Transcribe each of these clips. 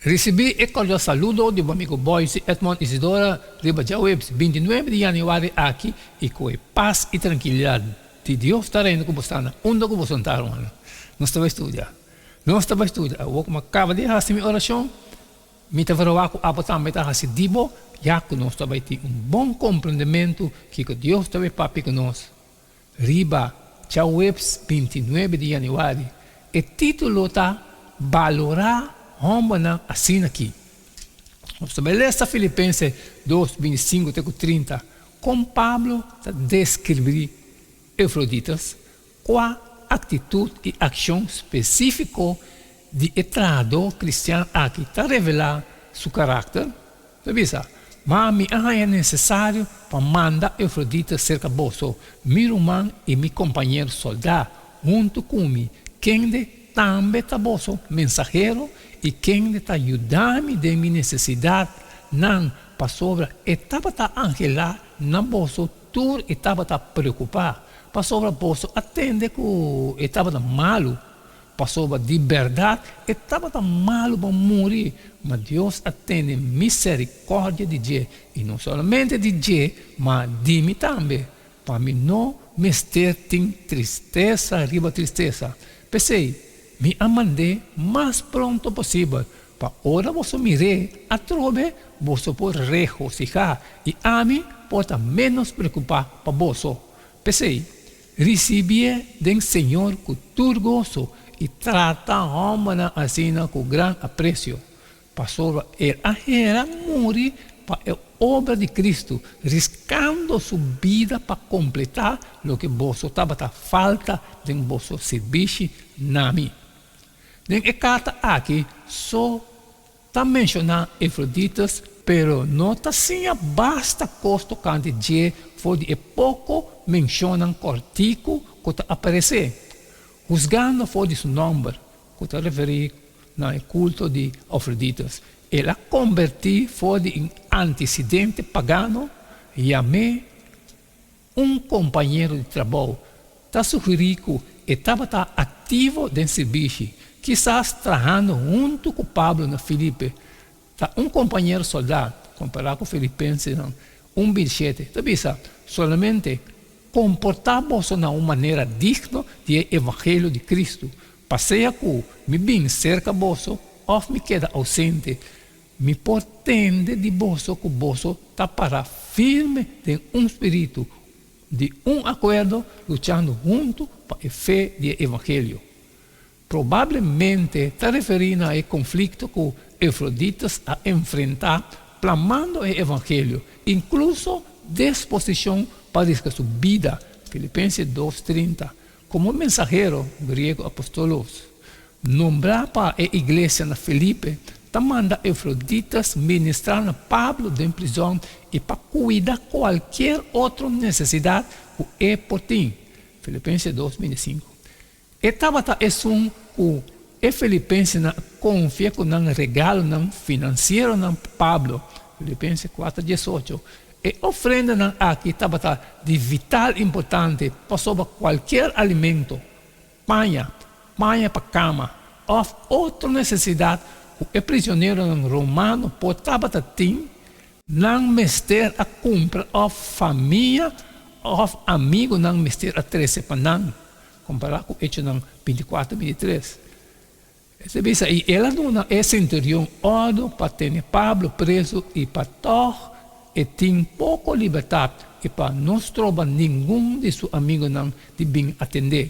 Risibí e kordial saludo di bo amigo Boyce Edmond Isidora riba djaweps 29 di yanüari aki i ku e pas i trankilidat di Dios ta reina ku bo sta na unda ku bo sentá rumannan. Nos ta bai studia. Nos ta bai studia. Awor ku mi a kaba di hasi mi orashon, mi ta verwagt ku abo tambe ta hasi di bo, ya ku nos ta bai tin un bon komprendementu kiko Dios ta bai papia ku nos riba djaweps 29 di yanüari. E título ta Balorá Hòmbernan Asin'akí. Nos ta bai lesa Filipense 2, 25 te ku 30, kon Pablo ta deskribí Epafroditas, kua aktitut i akshon spesífiko di e trahadó kristian aki ta revelá su karakter. Ta bisa, Ma mi a haña nesesario pa manda Epafroditas serka boso, mi ruman i mi kompañero sòldá, huntu ku mi, kende tambe ta boso mensahero i kende ta yuda mi den mi nesesidatnan, pasobra e tabata anhelá na boso tur i tabata preokupá, pasobra boso a tende ku e tabata malu. Pasobra di bèrdat e tabata malu pa muri, ma Dios a tene miserikòrdia di dje, i no solamente di dje, ma di mi tambe, pa mi no mester tin tristesa riba tristesa. P'esei, mi a mand'é mas pronto posibel, pa ora boso mir'é atrobe, boso por regosihá, i ami por ta ménos preokupá pa boso. P'esei, Risibié den Señor ku tur goso i trata hòmbernan asina ku gran apresio, pasobra el a hera muri pa e obra di Kristu, riskando su bida pa kompletá loke boso tabata falta den boso sirbishi na mi. Den e karta aki so Ta menshoná Epafroditus, pero no ta siña basta kos tokante dje for di e poko menshonnan kòrtiku ku ta aparesé. Husgando for di su nòmber, ku ta referí na e kulto di Afroditus, el a kombertí for di un antesidente pagano yam'é Un kompañero di trabou ta sugerí ku e tabata aktivo den sirbishi, kisas trahando huntu ku Pablo na Filipe. Ta un kompañero sòldá, kompará ku Filipensenan un 27, ta bisa, Solamente komportá boso na un manera digno di e evangelio di Kristu, pa sea ku mi bin serka boso òf mi keda ousente, Mi por tende di boso ku boso ta pará firme den un spiritu, di un akuerdo, luchando huntu pa e fe di e evangelio. Probablemente ta referí na e konflikto ku Epafroditas a enfrentá plamando e evangelio, inkluso disposishon pa riska su bida, Filipenses 2, 30, komo mensahero, griego apostolos. Nombrá pa e iglesia na Felipe, ta manda Epafroditas ministrá na Pablo den prizòn i pa kuida kualkier otro nesesidat ku e por tin. Filipenses 2, 25. E tabata esun ku e filipensenan a konfia ku nan regalonan finansieronan pa Pablo. Filipenses 4, 18. E ofrendanan aki tabata di vital importante pasobra kualkier alimento, paña, paña pa kama òf otro nesesidat ku e prisioneronan romano por tabata tin, nan mester a kumpra òf famia òf amigunan mester a trese pa nan, kompará ku Echonan 24, 23. E ta bisa, I el a duna e senturion òrdu pa tene Pablo prezu i pa tòg e tin poko libertat i pa no stroba ningun di su amigunan di bin atend'é.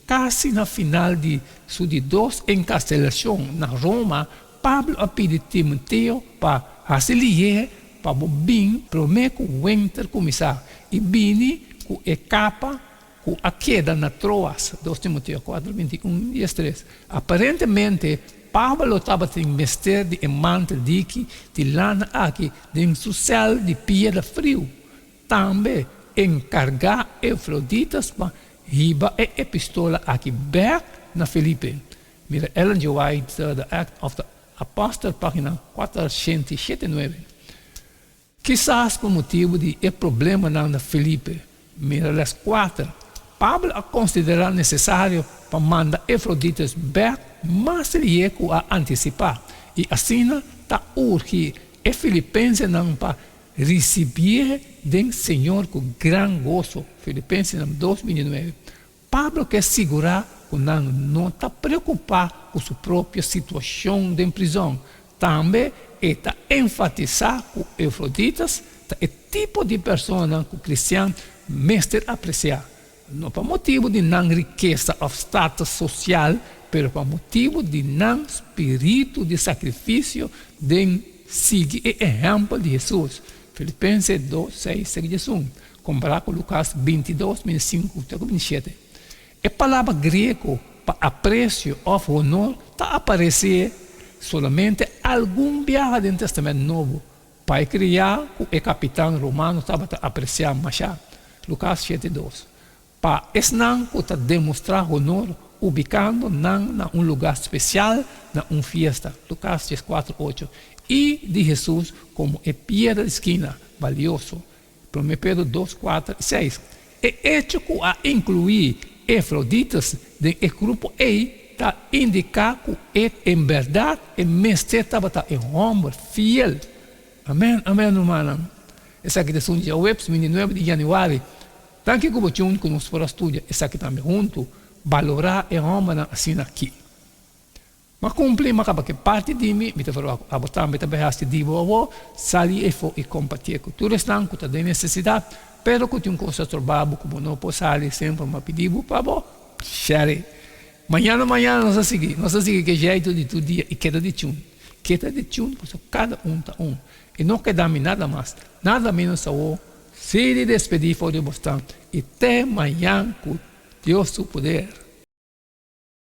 Kasi na final di su di dos enkarselashon na Roma, Pablo a pidi Timoteo pa hasi lihé pa bo bin promé ku wenter kuminsá i bini ku e kapa ku a keda na Troas, 2 Timoteo 4, 21, 13. Aparentemente, Pablo tabatin mester di e mantel diki di lana aki den su sèl di piedra friu. Tambe, enkargá Epafroditas pa hiba e epistola aki bèk na Felipe. Mira Ellen G. White, The Acts of the Apostles, página 479. Kisas pa motibu di e problemanan na Filipe, mira les 4, Pablo a konsiderá nesesario pa manda Epafroditus bèk mas lihé ku a antisipá. I asina ta urgi e filipensenan pa risibié den Señor ku gran goso, Filipensenan dos, 29. Pablo ke sigurá ku nan no ta preokupá ku su propio situashon den prizòn. Tambe e ta enfatisá ku Eufroditas ta e tipo di personanan ku kristian mester apresiá, no pa motibu di nan rikesa òf status sosial, pero pa motibu di nan spiritu di sakrifisio den sigui e ehèmpel di Hesus, Filipense dos, seis te diesun. Kompará ku Lukas 22, 25 te ku 27, e palabra griego pa apresio òf honor ta aparesé solamente algun biaha den Tèstamènt Nobo. Pa e kriá ku e kapitan romano tabata apresiá mashá, Lukas shete dos. Pa esnan ku ta demostrá honor ubikando nan na un lugá spesial na un fiesta, Lukas 14, ocho, i di Hesus komo e piedra di skina balioso, Promé Pedro dos, kuater i seis. E echo ku a inkluí Efroditas den e grupo ei ta indiká ku e en bèrdat e mester tabata e hòmber fiel. Amèn, amèn, rumannan. Esaki ta esun djaweps 29 di yanüari. Danki ku bo tune ku nos por a studia esaki tambe huntu. Balorá e hòmbernan asina aki. M'a cumpli, m'a caba cu e parti di mi, mi ta verwacht cu abo tambe ta bay haci di bo awor, sali efo y compartié cu tur esnan cu ta den necesidad, pero cu tin un cos ta troba bo cu bo no por sali, semper m'a pidi bo pa bo share. Mañana mañana nos ta sigui, nos ta sigui cu e jeito di tur dia y keda di chun, keda di chun pasobra cada un ta un y no keda mi nada mas, nada menos awor, si di despedi for di bosnan y te mañan cu Dios su poder.